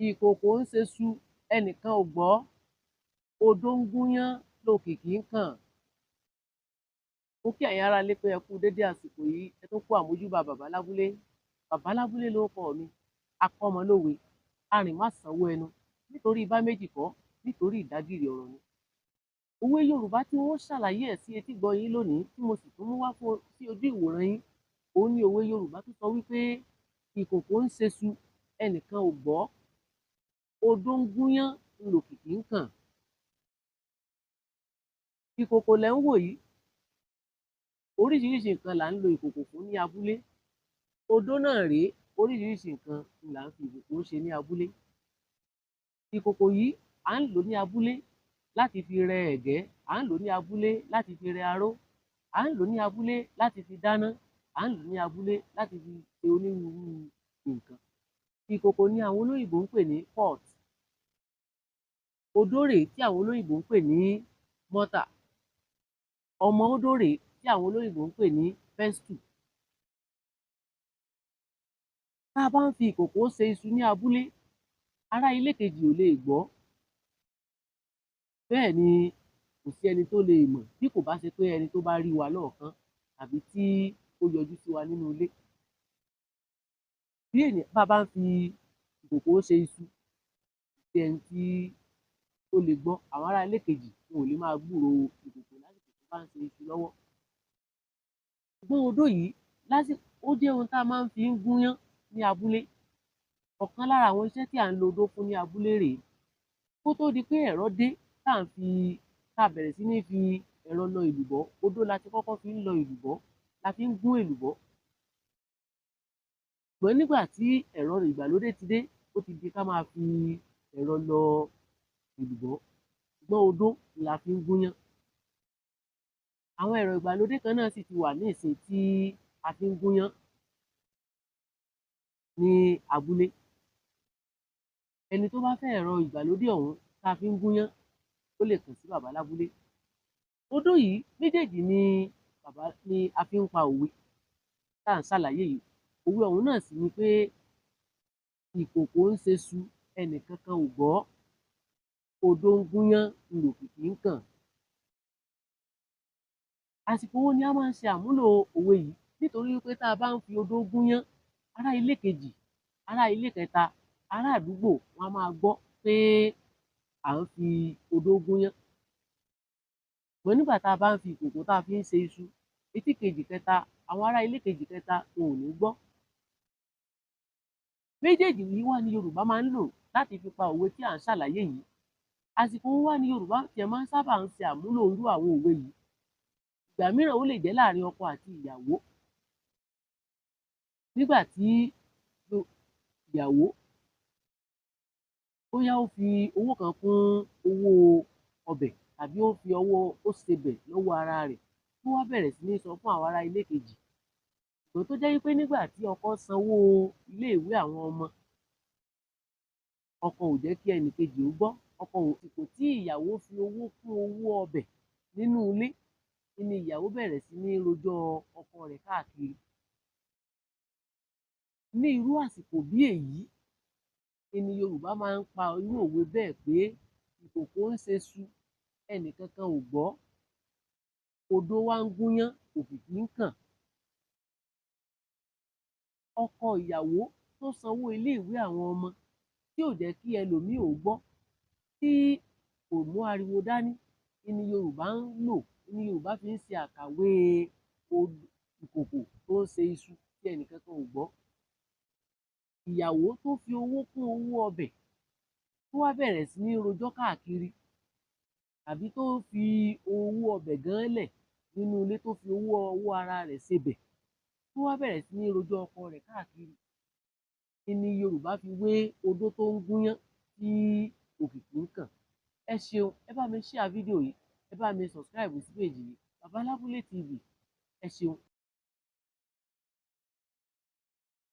Ìkòkò ń ṣeṣu, ẹnìkan ò gbọ́, odó ń gúnyán lòkìkí ń kàn. Mo kí ẹ̀yin ará ilé pé ẹ kú dédé àsìkò yìí, ẹ tún kú àmójúbà bàbá lábúlé. Bàbá lábúlé lórúkọ mi, akọ́mọlówe, arìnmásanwó ẹnu, nítorí ibà méjì kọ́, nítorí ìdágìrì ọ̀rọ̀ ni. Òwe Yorùbá tí wọ́n ṣàlàyé ẹ̀ sí etígbọ̀ọ́ yín lónìí, tí mo sì tún mú wá fún sí ojú ìwòran yín, òun ni òwe Yorùbá tó sọ wípé ìkòkò ń ṣeṣu, ẹnìkan ò gbọ́, odó ń gúnyán lòkìkí ń kàn. Ìkòkò lẹ̀ ń wò yìí. Oríṣiríṣi nǹkan là ń lo ìkòkò fún ní abúlé. Odó náà rèé, oríṣiríṣi nǹkan là ń fi ìkòkò ṣe ní abúlé. Ìkòkò yìí, à ń lò ó ní abúlé láti fi rẹ ẹ̀gẹ́, à ń lò ó ní abúlé láti fi rẹ aró, à ń lò ó ní abúlé láti fi dáná, à ń lò ó ní abúlé láti fi ṣe onírúurú nǹkan. Ìkòkò ni àwọn olóyìnbó ń pè ní pot. Odó rèé tí àwọn olóyìnbó ń pè ní mortar. Ọmọ odó rèé tí àwọn olóyìnbó ń pè ní pestle. Tá a bá ń fi ìkòkò ṣe iṣu ní abúlé, ará ilé kejì ò lè gbọ́. Bẹ́ẹ̀ ni kò sí ẹni tó lè mọ̀ bí kò bá ṣe pé ẹni tó bá rí wa lọ́ọ̀kán tàbí tí ó yọjú sí wa nínú ilé. Bí ènìyàn bá bá ń fi ìkòkò ṣe iṣu, kò sí ẹni tí ó lè gbọ́. Àwọn ará ilé kejì, wọn ò lè máa gbúròó ìkòkò lásìkò tó bá ń ṣe iṣu lọ́wọ́. Ṣùgbọ́n odó yìí lásìkò, ó jẹ́ ohun tá a máa ń fi ń gúnyán ní abúlé. Ọ̀kan lára àwọn iṣẹ́ tí à ń lo odó fún ní abúlé rèé. Kó tó di pé ẹ̀rọ dé, tá à ń fi tá a bẹ̀rẹ̀ sí ní fi ẹ̀rọ lọ èlùbọ́, odó la ti kọ́kọ́ fi ń lọ èlùbọ́, la fi ń gún èlùbọ́. Ṣùgbọ́n nígbà tí ẹ̀rọ ìgbàlódé ti dé, ó ti di ká máa fi ẹ̀rọ lọ èlùbọ́, ṣùgbọ́n odó la fi ń gúnyán. Àwọn ẹ̀rọ ìgbàlódé kan náà sì ti wà ní ìsìn tí a fi ń gúnyán ní abúlé. Ẹni tó bá fẹ́ ẹ̀rọ ìgbàlódé ọ̀hún tá a fi ń gúnyán, ó lè kàn sí bàbá lábúlé. Odó yìí méjèèjì ni bàbá ni a fi ń pa òwe tá à ń ṣàlàyé yìí. Òwe ọ̀hún náà sì ni pé ìkòkò ń ṣeṣu, ẹnìkankan ò gbọ́, odó ń gúnyán lòkìkí ń kàn. Àsìkò wo ni a máa ń ṣe àmúlò òwe yìí? Nítorí wípé tá a bá ń fi odó gúnyán, ará ilé kejì, ará ilé kẹta, ará àdúgbò, wọn á máa gbọ́ pé à ń fi odó gúnyán. Ṣùgbọ́n nígbà tá a bá ń fi ìkòkò tá a fi ń ṣe iṣu, etí kejì kẹta, àwọn ará ilé kejì kẹta, wọn ò ní gbọ́. Méjèèjì yìí wá ní Yorùbá máa ń lò láti fi pa òwe tí à ń ṣàlàyé yìí. Àsìkò wo wá ní Yorùbá tiẹ̀ máa ń sábà ń ṣe àmúlò irú àwọn òwe yìí? Ìgbà mìíràn, ó lè jẹ́ láàrin ọkọ àti ìyàwó. Nígbà tí ìyàwó bóyá ó fi owó kan kún owó ọbẹ̀ tàbí ó fi ọwọ́ ó sebẹ̀ lọ́wọ́ ara rẹ̀, tó wá bẹ̀rẹ̀ sí ní sọ fún àwọn ará ilé kejì. Ṣùgbọ́n tó jẹ́ wípé nígbà tí ọkọ sanwó ilé-ìwé àwọn ọmọ, ọkọ ò jẹ́ kí ẹnìkejì ó gbọ́. Ọkọ ò kò tí ìyàwó fi owó kún owó ọbẹ̀ nínú ilé ni ìyàwó bẹ̀rẹ̀ sí ní rojọ́ ọkọ rẹ̀ káàkiri. Ní irú àsìkò bí èyí ni Yorùbá máa ń pa irú òwe bẹ́ẹ̀ pé ìkòkò ń ṣeṣu, ẹnìkankan ò gbọ́, odó wá ń gúnyán, òkìkí ń kàn. Ọkọ ìyàwó tó sanwó iléèwé àwọn ọmọ tí ò jẹ́ kí ẹlòmíì ó gbọ́, tí kò mú ariwo dání ni Yorùbá ń lò, ni Yorùbá fi ń ṣe àkàwé ìkòkò tó ń ṣe iṣu tí ẹnìkankan ò gbọ́. Ìyàwó tó fi owó kún owó ọbẹ̀ tó wá bẹ̀rẹ̀ sí ní rojọ́ káàkiri, tàbí tó fi owó ọbẹ̀ gan lẹ̀ nínú ilé, tó fi owó ọwọ́ ara rẹ̀ sebẹ̀, tó wá bẹ̀rẹ̀ sí ní rojọ́ ọkọ rẹ̀ káàkiri ni Yorùbá fi wé odó tó ń gúnyán tí òkìkí ń kàn. Ẹ ṣeun, ẹ bá mi share fídíò yìí, ẹ bá mi subscribe sí page yìí, Bàbá Lábúlé TV. Ẹ ṣeun.